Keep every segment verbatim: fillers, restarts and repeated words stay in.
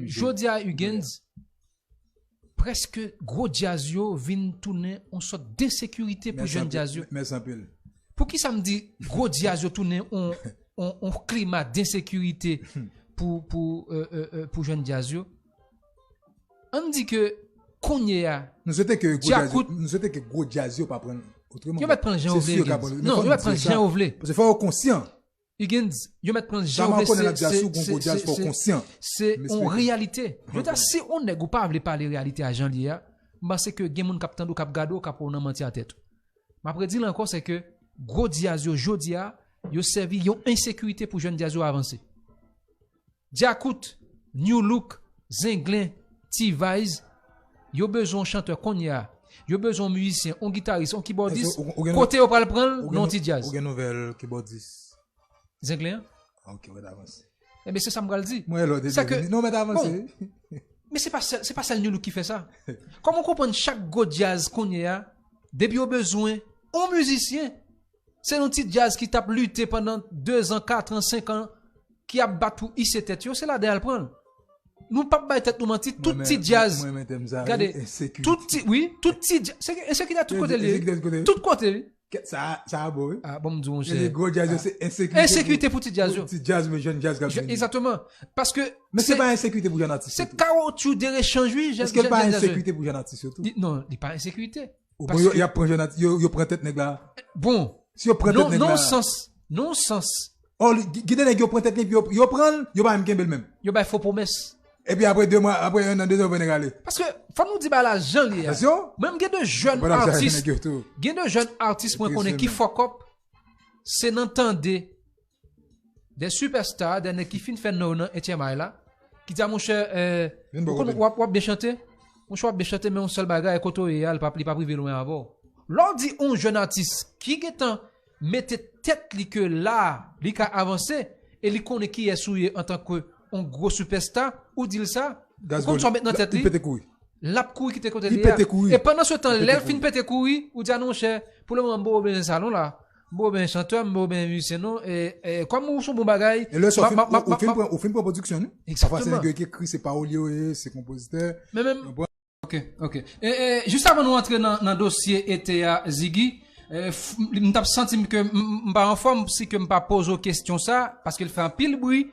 Jodi a, Huguens, prèske gwo djaz yo vin tounen yon sòt densekirite pou jèn djaz yo. Mèsi anpil. Poukisa m di gwo djaz yo tounen yon, yon, yon klima densekirite pou, pou, euh, euh, euh, pou jèn djaz yo? Ann di ke kounye a, nou swete ke gwo djaz yo, nou swete ke gwo djaz yo pa pran otreman. Yo mèt pran l jan yo vle, Huguens. Non, yo mèt pran l jan yo vle. Paske fò yo konsyan. Higgins, yo mèt pran l jan yo vle, se, se, se, se yon reyalite. Jodi a, si yon nèg ou pa vle pale reyalite a jan l ye a, m panse ke gen moun k ap tande w, k ap gade w, k ap wè w nan manti a tèt ou. M ap redi l ankò, se ke gwo djaz yo jodi a, yo sèvi yon ensekirite pou jèn djaz yo avanse. Djakout, Nu Look, Zenglen, T-Vice, yo bezwen yon chantè kounye a. Yo bezwen yon mizisyen, yon gitaris, yon kibòdis. Kote yo pral pran l? Nan yon ti djaz. Ou gen nouvèl kibòdis Zenglen an? Ok, mèt avanse. Ebyen, se sa m pral di. Mwen, lò, te vini. Non, mèt avanse. Men se pa sèl, se pa sèl Nu Look ki fè sa. Kòman w konprann chak gwo djaz kounye a, depi yo bezwen yon mizisyen, se yon ti djaz ki t ap lite pandan dezan, katran, senkan, ki ap bat pou ise tèt yo, se ladan y al pran l. Nou p ap bay tèt nou manti, tout ti djaz. Gade, tout ti, wi, tout ti djaz. Se ensekirite tout kote l ye. Tout kote, wi. Sa, sa a bon, wi. Ah, bon, m di w, monchè. Gwo djaz yo, se ensekirite. Ensekirite pou ti djaz yo. Ti djaz, men jèn djaz k ap vini. Egzakteman. Paske. Men se pa ensekirite pou jèn atis yo tou. Se kawotchou de rechanj, wi, jèn djaz yo. Èske l pa ensekirite pou jèn atis yo tou? Non, li pa ensekirite. Ou bon, yo, y ap pran jèn atis, yo, yo pran tèt nèg la. Bon. Si yo pran tèt nèg la. Non, non sans, non sans. Oh, gen de nèg yo pran tèt li, epi yo, yo pran l, yo pa menm kenbe l menm. Yo bay fo pwomès. Epi apre de mwa, apre en an, de zan, yo pran nèg ale. Paske, fò nou di bagay la jan l ye a. Mwen, m gen de jèn atis, gen de jèn atis mwen konnen ki fuck up, se nan tande de superstar, de nèg ki fin fè non yo nan H M I la, ki di a, monchè, euh, ou konn w ap, w ap byen chante, monchè, w ap byen chante, men yon sèl bagay, kote w ye a, li p ap, li p ap rive lwen avè w. Lè w di yon jèn atis ki gentan mete tèt li ke la, li ka avanse, e li konnen kiyès ou ye antanke yon gwo superstar, ou di l sa, ou konn sa w met nan tèt li? Li pete kouri. L ap kouri kite kote li ye a. E pandan se tan, lè l fin pete kouri, ou di a, non, monchè, pou le moman, m poko bezwen sa non la. M poko bezwen chantè, m poko bezwen mizisyen non. E, e, kòm ou se yon bon bagay, e lè sa w fin, ou fin pran, ou fin pran pwodiksyon, non? Pafwa se nèg yo ki ekri, se pawòl yo ye, se konpozitè. Men, men, ok, ok. E, e, jis avan nou antre nan, nan dosye ete a, Ziggy, e, m t ap santi m ke m, m pa anfòm si ke m pa poze w kesyon sa, paske l fè anpil bri.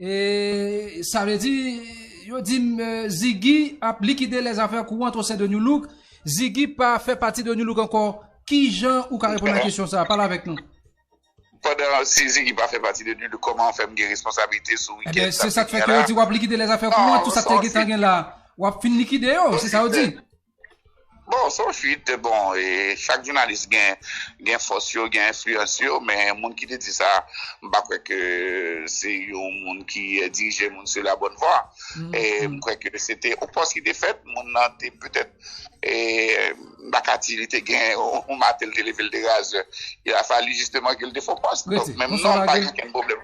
E sa vle di, yo di m, euh, Ziggy ap likide lèzafè kouran o sen de Nu Look. Ziggy pa fè pati de Nu Look ankò. Kijan ou ka reponn a kesyon sa a? Pale avèk nou. Pandan si Ziggy pa fè pati de Nu Look, kòman fè m gen responsablite sou wikèn k ap vini an la? Ebyen, se sa k fè ke yo di w ap likide lèzafè kouran, tout sa k te gentan gen la. W ap fin likide yo, se sa yo di. Bon, se yon chwit, bon, e chak jounalis gen, gen fòs yo, gen enfliyans yo, men moun ki te di sa, m pa kwè ke se yon moun ki, eh, dirije moun sur la bonne voie. E m kwè ke se te yon pòs ki te fèt, moun nan te petèt, e m pa ka di li te gen yon maten, li te leve, li te raze. Il a fallu justement ke li te fè yon pòs. Donk, menm non, pa gen okenn pwoblèm.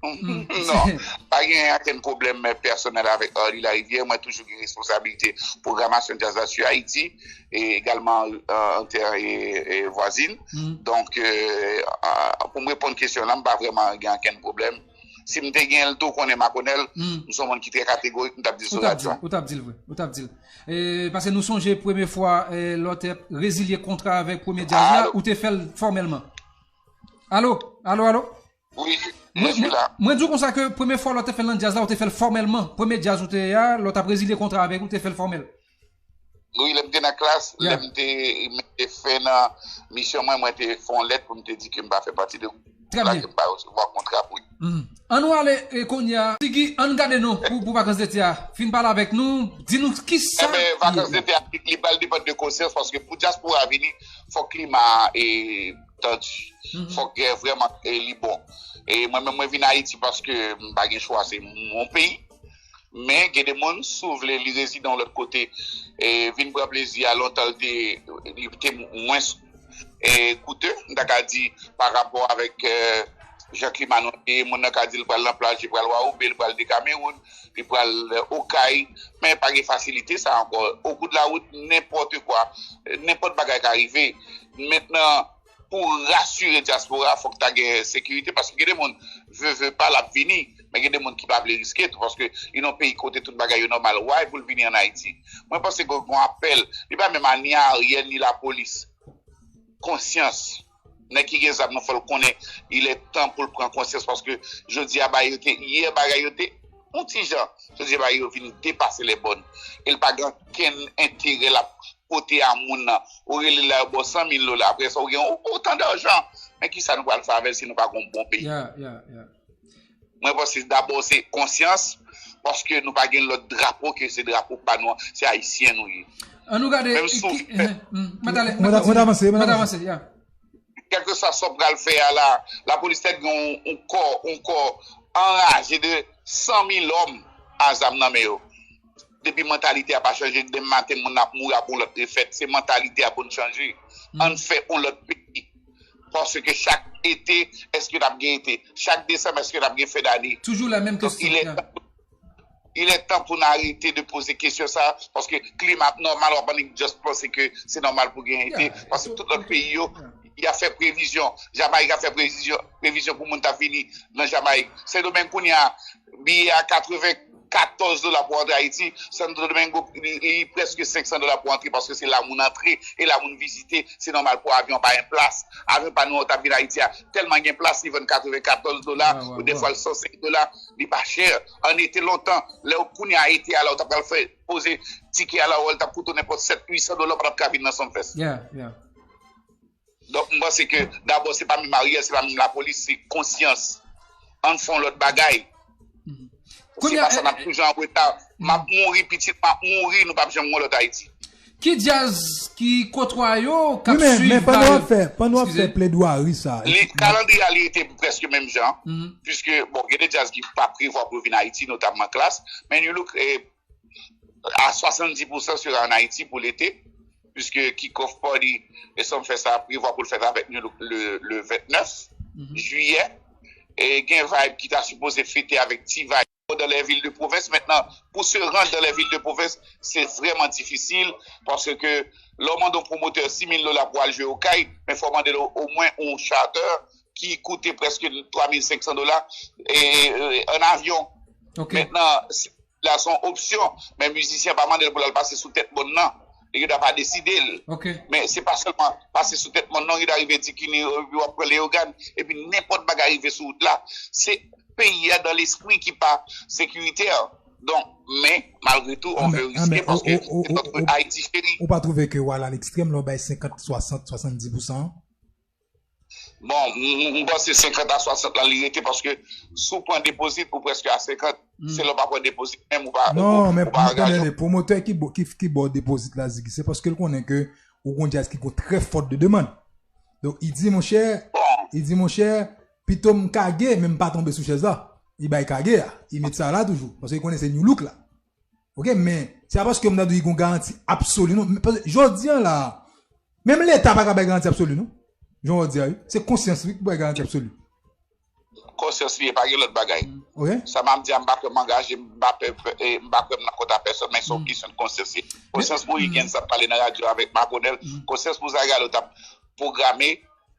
Non, pa gen ankenn pwoblèm pèsonèl avèk Arly Larivière. Mwen toujou gen responsablite pwogramasyon djaz la sou Ayiti, e egalman, euh, an tè e, e vwazin. Donk, euh, pou m reponn kesyon lan, m pa vrèman gen ankenn pwoblèm. Si m te gen l tou, konnen m pa konnen l, m se yon moun ki trè kategorik, m t ap di l sou radyo a. Ou t ap di l vre, ou t ap di l. E, paske nou sonje premye fwa, e, lè w te rezilye kontra avèk Premye Djaz la, ou te fè l fòmèlman. Alo, alo, alo? Wi, je suis là. Mwen, mwen di w konsa ke premye fwa lè w te fè l nan djaz la, ou te fè l fòmèlman. Premye djaz ou te ye a, lè w t ap rezilye kontra avèk li, ou te fè l fòmèl. Wi, lè m te nan klas, lè m te mete fen nan misyon mwen, mwen te fè yon lèt pou m te di ke m pa fè pati de gwoup la, ke m pa resevwa kontra pou li. Ann nou ale, e, kounye a. Ziggy, ann gade non pou, pou vakans dete a. Fin pale avèk nou, di nou kisa. Enben, vakans dete a, li, li pral depann de konsyans, paske pou dyaspora vini, fòk klima a, e, tandi. Fòk gen vrèman, e, li bon. E mwen menm, mwen vin Ayiti paske m pa gen chwa, se mon peyi. Men gen de moun, si w vle, li rezide yon lòt kote, e vin pran plezi a, lontan l te, li te mwens, e, koute, m ta ka di, pa rapò avèk, e, jan klima nou te ye, moun nan ka di l pral nan plaj, li pral Waoube, li pral Dekamewoun, li pral, e, Okay, men pa gen fasilite sa ankò. Au bout de la route, nenpòt kwa, nenpòt bagay ka rive. Mentnan, pou rasire dyaspora, fòk ta gen sekirite, paske gen de moun, ve, ve pa, l ap vini. Men gen de moun ki pa vle riske tou, paske li nan yon peyi kote tout bagay yo nòmal. Why pou l vini ann Ayiti? Mwen panse gen yon apèl, li pa menm a ni Ariel ni lapolis. Konsyans. Nèg ki gen zam nan fò l konnen, il est temps pou l pran konsyans, paske jodi a bagay yo te, yè bagay yo te yon ti jan. Jodi a bagay yo vin depase lè bòn. E l pa gen okenn enterè l ap pote a moun nan. Ou rele l la, yo ba w san mil dola, apre sa, ou gen o- otan dajan. Men kisa nou pral fè avè l si nou pa gen yon bon peyi? Yeah, yeah, yeah. Mwen panse dabò se konsyans, paske nou pa gen lòt drapo ke se drapo pa nou an, se ayisyen nou ye. An nou gade. Menm si w ki- fè- eh, hmm, mwen t ale- Mwen ta- mwen t avanse, mwen mwen t t avanse. Avanse, yeah. Kèlkeswa sa w pral fè a la, lapolis te gen yon, yon kò, yon kò anraje de san mil òm a zam nan men yo. Depi mantalite a pa chanje, demen maten moun ap mouri ap yon lòt refèt. Se mantalite a pou n chanje. Ann fè yon lòt peyi. Paske chak ete, èske n ap gen ete? Chak desanm, èske n ap gen fen dane? Toujou la menm Donk, kesyon. il est Yeah. temps, il est temps pou n arete de poze kesyon sa, paske klima ap nòmal, w ap annik just panse ke se nòmal pou gen ete, Yeah, paske so- tout lòt peyi yo, y ap fè previzyon. Jamayik ap fè previzyon, previzyon pou moun t ap vini nan Jamayik. Sendomeng kounye a, biye a katrevenkatòz dola pou antre Ayiti. Santo Domingo, li, li prèske senk san dola pou antre, paske se la moun antre e la moun vizite. Se nòmal pou avyon pa gen plas. Avyon pa nou an t ap vin Ayiti a, tèlman gen plas, li vann katrevenkatòz dola, Wow, wow, ou defwa l san senk dola, li pa chè. An ete lontan, lè w kounye a ete a la, ou t ap pral fè poze tikè a la, ou wè l t ap koute w nenpòt sèt, uit san dola, ou pa t ap ka vin nan Sumfest. Yeah, yeah. Donk, m panse ke dabò, se pa menm Ariel, se pa menm lapolis, se konsyans. Ann fè yon lòt bagay. Se Kounye a, pa sa, n ap toujou an reta. M ap mouri, pitit m ap mouri, nou p ap janm gen yon lòt Ayiti. Ki djaz ki kotwa yo k Wi, ap men, swiv men pandan w ap vibe? Fè, pandan w ap Eskize. Fè pledwari sa, Li, kalandriye a li rete prèske menm jan. Mhm. Piske, bon, gen de djaz ki pa prevwa pou vin Ayiti, notamman Klass. Men New Look, eh, à soixante-dix pour cent sera en Haïti pour l'été, puisque Kick Off Party e Sumfest a prevwa pou l fèt avèk New Look le, le vennèf jiyè. E gen Vibe ki ta sipoze fete avèk T-Vibe dans les villes de province. Maintenant, pour se rendre dans les villes de province, c'est vraiment difficile parce que lè w mande yon pwomotè sis mil dola pou al jwe Okay, men fò w mande l omwen yon charter ki koute prèske twa mil senk san dola e, e, an avyon. Ok. Mentnan, la se yon opsyon, men mizisyen pa mande l pou l al pase sou tèt bòn nan. Li gen dwa pa deside l. Ok. Men se pa sèlman pase sou tèt bòn nan, li ta rive Tikini, epi w ap pran Leyogàn, epi nenpòt bagay rive sou wout la. Se peyi a dans l'esprit ki pa sekiritè. Donk, men, malgre tou, on veut risquer paske se notre Haïti chérie. Ou pa twouve ke w al a lekstrèm lè w bay senkant, swasant, swasanndis pousan? Bon, m, m, m panse senkant a swasant lan li rete paske si w pran depozit, ou prèske a senkant. Se lè w pa pran depozit menm, ou pa, Non, ou, men ou pa m konnen angaje. Li, pwomotè ki bo, ki, ki ba w depozit la, Ziggy, se paske l konnen ke ou gon djaz ki gon trè fòt de demann. Donk, li di, monchè, Bon, li di, monchè, pito m kage, men m pa tonbe sou chèz la. Li bay kage a. Li met sa la toujou. Paske li konnen se New Look la. Ok, men, se pa paske m ta di li gon garanti absoli, non. Men, paske jodi an la, menm Leta pa ka bay garanti absoli, non. Jan w di a, wi. Se konsyans, wi, ki bay garanti absoli. Konsyans li ye, pa gen lòt bagay. Ok? Sa m ap di a, m pa kwè m angaje, m pa pè, pè, e, m pa kwè m nan kont a pèsòn, men se yon kesyon de konsyans. Konsyans pou Higgins t ap pale nan radyo avèk Makonèl, konsyans pou Zagalo t ap pwograme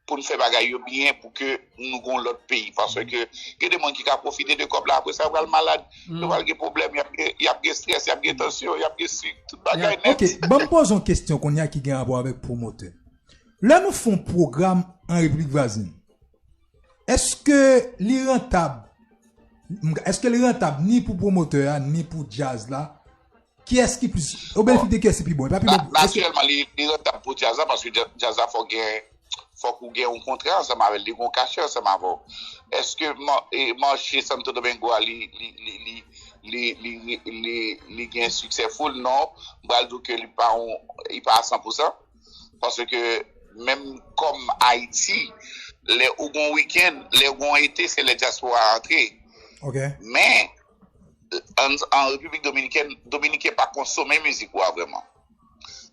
pou n fè bagay yo byen pou ke nou gon lòt peyi. Paske gen de moun ki ka pwofite de kòb la, apre sa, yo pral malad, yo pral gen pwoblèm, y ap gen, y ap gen strès, y ap gen tansyon, y ap gen sik, tout bagay nèt. Ok, ban m poze yon kesyon kounye a ki gen rapò avèk pwomotè. Lè nou fè yon pwogram an Repiblik Vwazin, èske li rantab? Èske li rantab ni pou pwomotè a, ni pou djaz la? Kiyès ki plis? Ou benefit de kiyès ki pi bon? E pa pi Na- bon. Èske Natirèlman, li, li rantab pou djaz la, paske dja- djaz la fòk gen, fòk ou gen yon kontra ansanm avè l, li gen yon kachè ansanm avè w. Èske ma- e, mache Santo Domingo a, li, li, li, li, li, li, li, li gen siksè full? Non, m pral di w ke li pa yon, li pa a san pou san. Paske menm kòm Ayiti, lè ou gon wikenn, lè ou gon ete, se lè dyaspora a antre. Ok. Men, an, an Repiblik Dominikèn, Dominiken pa konsome mizik ou a vrèman.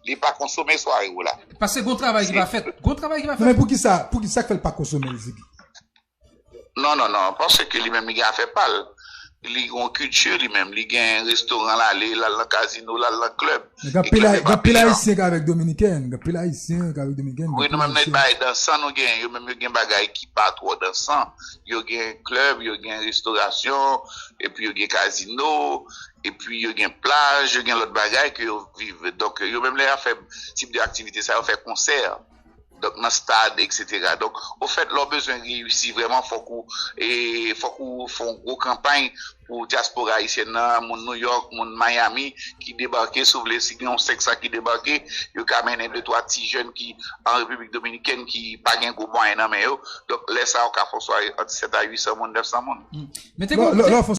Li pa konsome sware ou la. Paske gon travay ki pa fèt. Gon travay ki pa Non, men fèt. pou ki sa, pou ki sa k fè l pa konsome l, Ziggy? Non, non, non, paske li menm li gen afè pa l. li gen yon kilti li menm. Li gen restoran l ale, l al nan kazino, l al nan klèb. Gen pil Ayisyen k avèk Dominiken. Gen pil Ayisyen k avèk Dominiken. Wi, nou menm nèt bay dansan nou gen. Yo menm yo gen bagay ki pa twò dansan. Yo gen klèb, yo gen restorasyon, epi yo gen kazino, epi yo gen plaj, yo gen lòt bagay ke yo viv. Donk, yo menm lè y ap fè tip de aktivite sa, yo fè konsè. Donk nan stad, et cetera. Donk, ofèt, lè w bezwen reyisi vrèman, fòk ou e, fòk ou fè yon gwo kanpay pou dyaspora ayisyèn nan, moun New York, moun Miami ki debake, si w vle, si gen yon senk san ki debake, yo ka mennen de twa ti jèn ki an Repiblik Dominikèn ki pa gen gwo mwayen nan men yo. Donk, lè sa a, w ka fè yon sware ant sèt a uit san moun, nèf san moun. Men te gen